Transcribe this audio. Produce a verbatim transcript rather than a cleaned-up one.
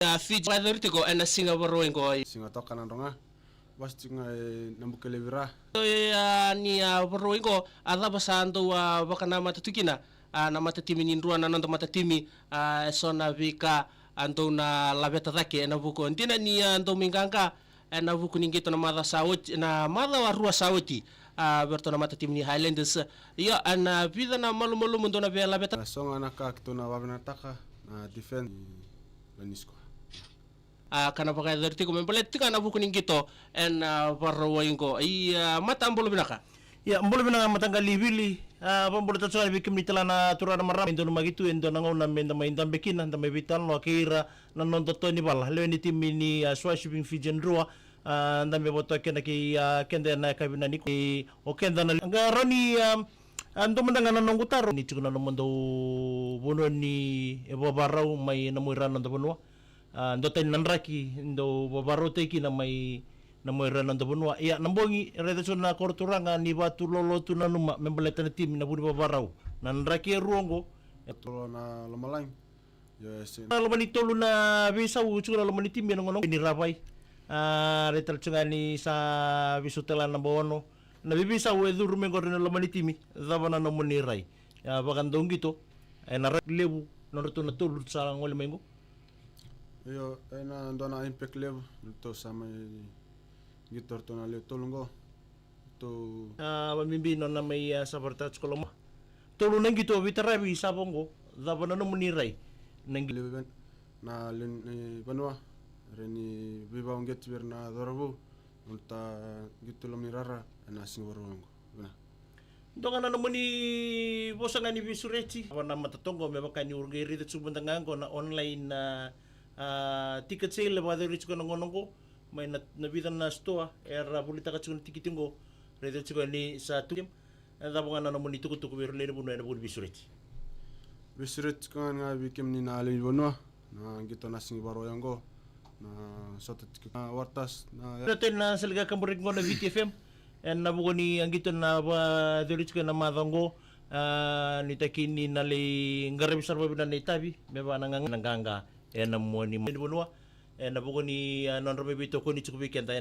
A Fiji vakayacori tiko ena siga Vakarauwai qo. Siga toka na droga. Vasi tiko ga e na Bukelevira. Ia ni a Vakarauwai qo, a cava sa dau a vakanamata tu kina a na matatimi ni Drua, na noda matatimi, a eso na veika a dau na laveta cake ena vuku. Dina ni a dau mai qaqa ena vuku ni qito na macawa sa oti, na macawa rua sa oti, a vei ratou na matatimi ni Highlanders. Ia ena vica na malumalumu dau na veilaveta. A so ga na ka keitou na vavinakataka na defense ni Lenisco. A ka na vakayacori tiko me baleta tiko na vuku ni qito ena Vakarauwai qo. Ia mata, bula vinaka. Ia bula vinaka mataqali Vili. A vakabula tale tiko ga vei kemuni tale na turaga na marama e donumaki tu e dua na gauna me da mai dabe kina, da mai veitalanoa kei ira na noda toa ni vala, lewe ni timi ni a Swashibing Fijian Drua. A dabe vata kei na kei a keda ena yakavi ni kua. O keda na qai rawa ni a dua mada ga na noqu taro ni tiko na nomudou vanua ni e vavarau mai na muaira na noda vanua. A dua tani na draki dau vavarautaki kina mai na muaira na noda vanua. Ia na bogi raica tiko na koro turaga ni vatu lolo tu nanuma me baleta na timi na vu ni vavarau. Na draki e rua oqo. E tolo na lomalagi. Io, e se na loma ni tolu na veisau tiko na loma ni timi ena gauna ni ravai. A raica tale tiko ga ni sa veisau tale na naba ono. Na veiveisau e curu mai qori na loma ni timi. Cava na nomuni rai? A vakadauqito ena rai levu nodratou na tolu sa gole mai qo. Io, ena dua na impact levu ratou sa mai qito ratou na lewe tolu qo. Ratou a vabibi nona mai a savarataka tiko loma. Tolu na qito veitaravi sa vo qo. Cava na nomuni rai? Na qi levu ven na lewe ni vanua. Rai ni veivauqeti vei ira na cauravou. Nona ta qito loma ni rara ena siga Vakarauwai qo. Vinaka. Dua ga na nomuni vosa ga ni veisureti. Cava na matata oqo me vaka ni ura qai raica tiko mada ga oqo na online a, a ticket sale e vakayacori tiko ena gauna oqo mai na, na vica na sitoa era volitaka tiko na tikiti oqo. Raica tiko ni sa tu. E cava ga na nomuni tukutuku vei ira na lewe ni vanua ena vuku ni veisureti? Veisureti tiko ga vei kemuni na lewe ni vanua. Na qito na siga Vakarauwai oqo na sota tiko na Waratasi na. Ira tani na salika kaburaki qo na Viti F M. Ena vuku ni a qito na vakayacori tiko ena macawa oqo. A nuitaki ni na lai qaravi sara vakavinaka na itavi me vaka na qaqa ena mua ni vanua. Ena vuku ni a nodra mai veitokoni tiko vei keda ena